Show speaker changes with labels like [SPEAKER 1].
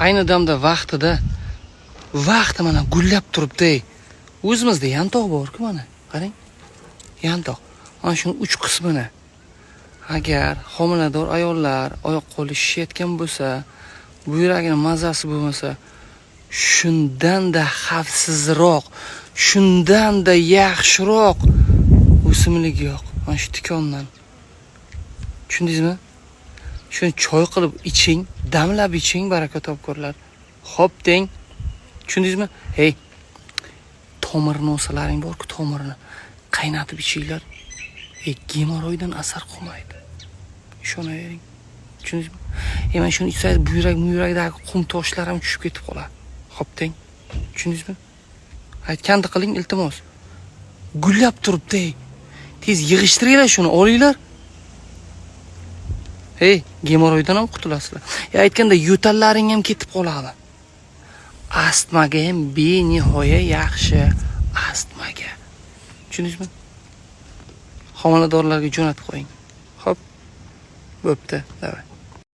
[SPEAKER 1] Ayni damda vaqtida, vaqti mana gullab turibdi. O'zimizda yantoq bor-ku, mana qarang, yantoq. Mana shuni uch qismini agar homilador ayollar oyoq qo'li shishayotgan bo'lsa, buyragini mazasi bo'lmasa, shundanda xavfsizroq, shundanda yaxshiroq o'simlik yo'q mana shu tikondan. Tushundingizmi? Shuni choy qilib iching, damlab iching, baraka topkurlar. Xo'p deng. Tushundingizmi? Hey, tomirni olsalaring borku, tomirni qaynatib ichinglar. Ey, gemoroydan asar qolmaydi, ishonavering. Tushundingizmi? E, mana shuni ichsangiz, buyrak muyrakdagi qum toshlar ham tushib ketib qoladi. Xo'p deng. Tushundingizmi? Aytganda qiling, iltimos. Gullab turibdi, ey. Tez yig'ishtiringlar shuni, olinglar. Ey, gemoroydan ham qutulasizlar. E, aytganda yo'tallaring ham ketib qoladi. Astmaga ham benihoya yaxshi, astmaga. Tushundingizmi? Homiladorlarga jo'natib qo'ying. Xo'p, bo'pti, давай.